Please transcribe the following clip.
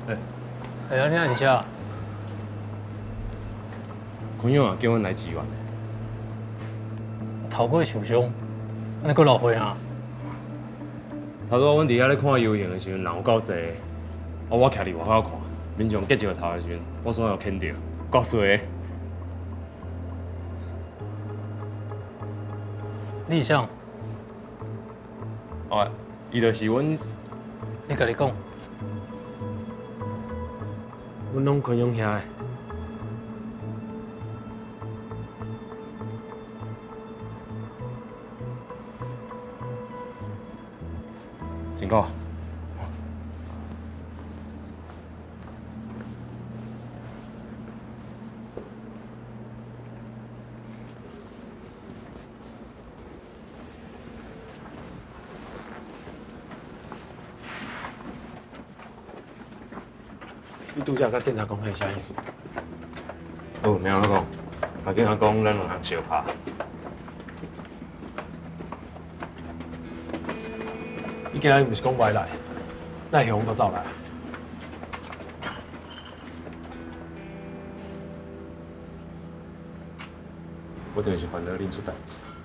哎呀，你哪佇遮？昆勇也叫阮來支援。頭殼受傷，按呢閣落血啊？頭拄仔阮佇遐咧看遊行的時陣，人有夠濟的。啊，我徛佇外口看，民眾結石頭的時陣，我煞予牽著，夠衰的。你是啥？哦，伊就是阮。你家己講。阮攏昆勇兄的。辛苦。你拄才佮警察講彼是啥意思？哦，沒安怎講，共警察講咱兩人相拍。你今日毋是講袂來，哪會予阮閣走來？我就是煩惱恁出代誌。